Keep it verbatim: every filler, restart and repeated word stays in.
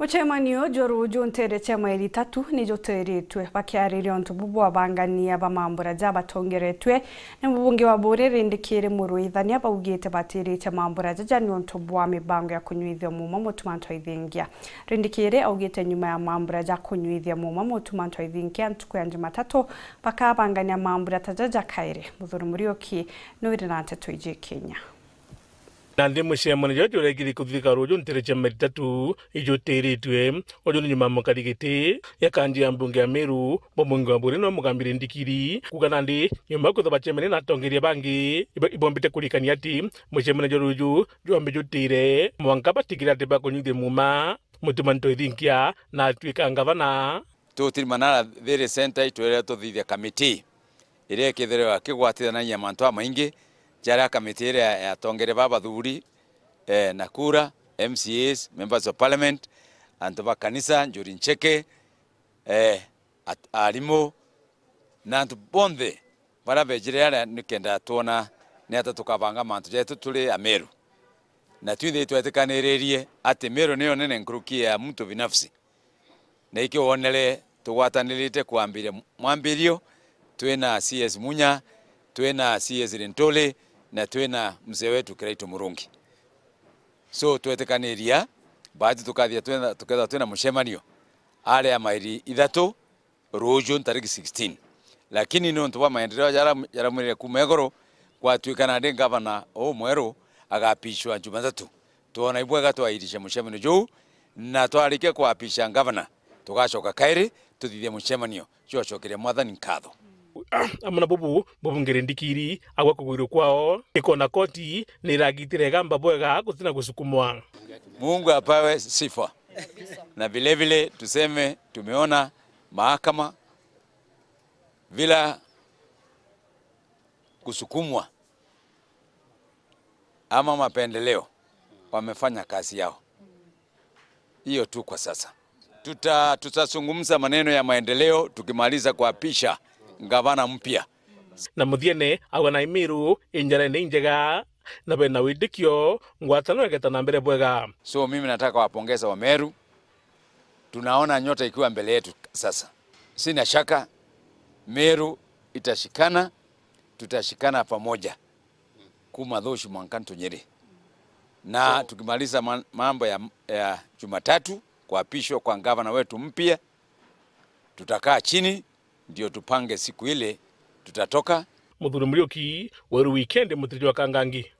Mucemanio jwa ruuju nteere cia mairi tatu ni jutiritwe. Bakiariria untu bu bwa abangania ba mambura jabatongeretwe ni mubunge wa Buuri Rindikiri Murwithania, baugite batiritie mambura jaja ni untu bwa mibango ya kunyuithia muuma mutumanto ithingia. Rindikiri augite nyuma ya mambura ja kunyuithia muuma mutumanto ithingia ntuku ya Jumatatu, bakabangania mambura ta jaja kairi. Muthuri Muriuki nwire na nteto iji kinya. Nandi mucemanio juria juregiri kuthirika ruuju nteere cia mairi tatu ijutiritwe, uju ni nyuma ya mukari giti ya kanji ya mbunge ya Meru, mubunge wa Buuri no Mugambi Rindikiri, kuuga nandi nyuma ya kwithirwa bacemania na atongeria bangi, ibo-, ibombite kurikania ati mucemanio jwa ruuju jwambe jutire mwanka batigire ati bakunyuithia muuma mutumanto ithingia na atuika ngavana. Tutiri Manara Thiiri Centre itwirire tuthithia kamiti iria ikithirwa kigwatithanagia mantu jamaingi jaria kamiti iria ya atongeria ba bathuri, eh, na kura, M C As, members of parliament, antu ba kanisa, njuri ncheke, eh, at-, arimu, na antu bonthe baria bejire aria nikenda twona ni ata tukabanga mantu jetu turi Ameru. Na twinthe itwetikaniririe ati Meru niyo nene nkuruki ya muntu binafsi. Na iki wonere tugwatanirite kwambiria mwambirio, twina C S Munya, twina C S Linturi, na twina mzee wetu Kiraitu Murungi. So, twetikaniria, bahati tukathia twina, tukethirwa twina mucemanio aria mairi ithatu ruuju ntariki sixteen. Lakini niuntu bwa maendeleo jara-, jaramwirire kuuma iguru, gwatuika nandi ngavana uu mweru agapishwa Jumatatu. Twona ibwega twairisha mucemanio juu, na twarikia kwapisha ngavana, tugacoka kairi tuthithie mucemanio jwa gucokeria Mwathani nkatho. Amwe na bubu, mubunge Rindikiri agwa kugwirua kwao, ikona koti ni iragitire igamba bwega gutina gusukumwa. Mungu apewe sifa. Na vile vile tuseme tumeona mahakama bila kusukumwa ama mapendeleo, wamefanya kazi yao. Hiyo tu kwa sasa. Tuta-, tutazungumza maneno ya maendeleo tukimaliza kuapisha gavana mpya. Na muthiene, agwe na Imiru injarene injega, na bena witikio, ngwataniro igeta na mbere bwega. So, mimi nataka wapongeza wa Meru. Tunaona nyota ikiwa mbele yetu sasa. Sina shaka, Meru itashikana, tutashikana pamoja. Kuma Thushi mwanka Ntunyiri. Na tukimaliza ma-, mambo ya, ya Jumatatu, kuapishwa kwa gavana wetu mpya, tutakaa chini, ndio tupange siku ile tutatoka. Muthuri Muriuki, Weru Weekend, Mutiriri wa Kangangi.